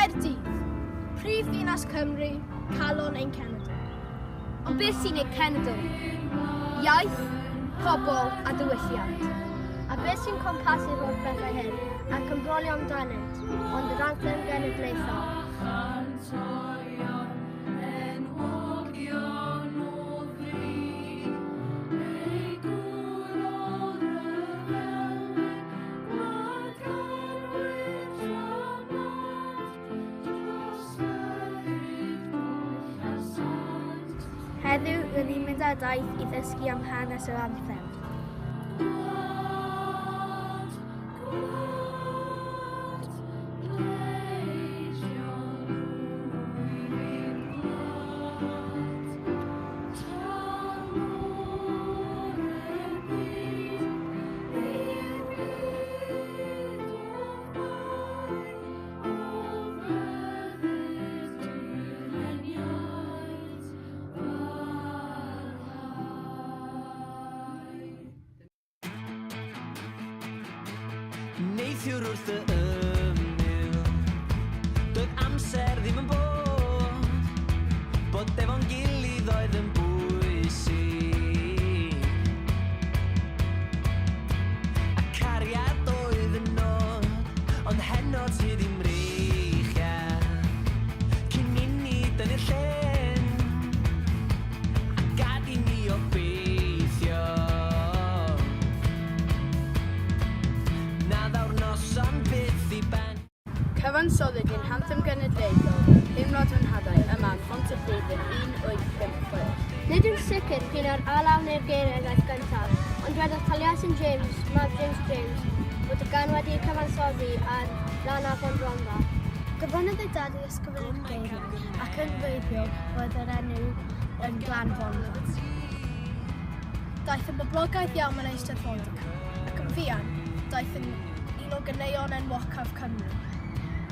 Caerdydd, prif ddinas Cymru, calon ein cenedl. Ond beth sy'n ei cenedl? Iaith, pobl a diwylliant. A beth sy'n cwmpasu'r holl bethau hyn ac yn brolio amdanynt, ond yr anthem genedlaethol. Heddiw, rydyn ni'n mynd ar daith i ddysgu am hanes yr anthem. Neithiwr wrth dy ymyl Doedd amser ddim yn bod Bod efo'n gilydd oedd yn bwysig A cariad oedd y nod Ond heno ti ddim mreichiau Cyn inni dynnu'r llen A gad i ni obeithio Na ddaw'r noson byth i ben. Cyfansoddwyd ein hanthem genedlaethol, Teimlad fy Nhadau, yma ym Mhontypridd yn 1856. Nid yw'n sicr p'un ai'r alaw neu'r geiriau ddaeth gyntaf, ond dwedodd Taliesin James, mab James James, bod y gân wedi'i cyfansoddi ar lan afon Rhondda. Gofynnodd ei dad i ysgrifennu'r geiriau, ac yn wreiddiol roedd yr enw yn Glan Rhondda. Daeth yn boblogaidd iawn mewn eisteddfodau, ac yn fuan, daeth yn un o ganeuon enwocaf Cymru.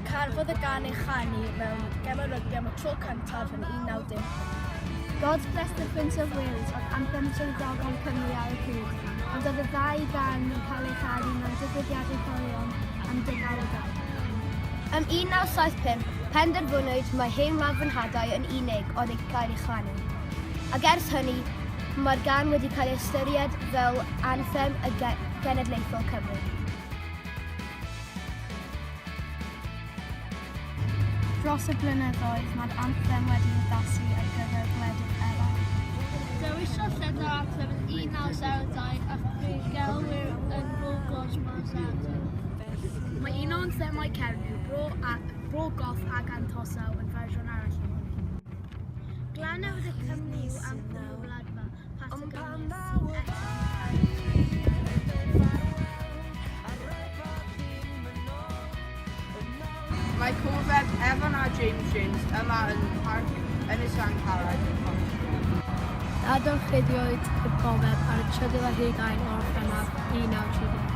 Cafodd y gân ei chanu mewn gemau rygbi am y tro cyntaf yn 1915. God Bless the Prince of Wales oedd anthem swyddogol Cymru ar y pryd, ond oedd y ddau gân yn cael ei chanu mewn digwyddiadau chwaraeon am degawdau. Ym 1975, penderfynwyd mai Hen Wlad Fy Nhadau yn unig oedd ei cael ei chanu. Ac ers hynny, mae'r gân wedi cael ei ystyried fel anthem y genedlaethol Cymru. Dros y blynyddoedd, mae'r anthem wedi addasu ar gyfer gwledydd eraill. Dewisodd Lledr anthem yn 1902 ac fe'i gelwir yn Bro Gosh Marzado. Mae un o anthemau Cernyw, Bro, a, Bro Goff ag Antosaw yn fersiwn arall ohoni. Glanawyd y Cymru yw anthem y Wladfa, Patagonia, sydd eto yn cael ei Mae cofeb Evan a James James yma ym Mharc Ynysangharad yn Pontypridd. Dadorchuddiwyd y cofeb ar y trydydd ar hugain o Orffennaf 1930.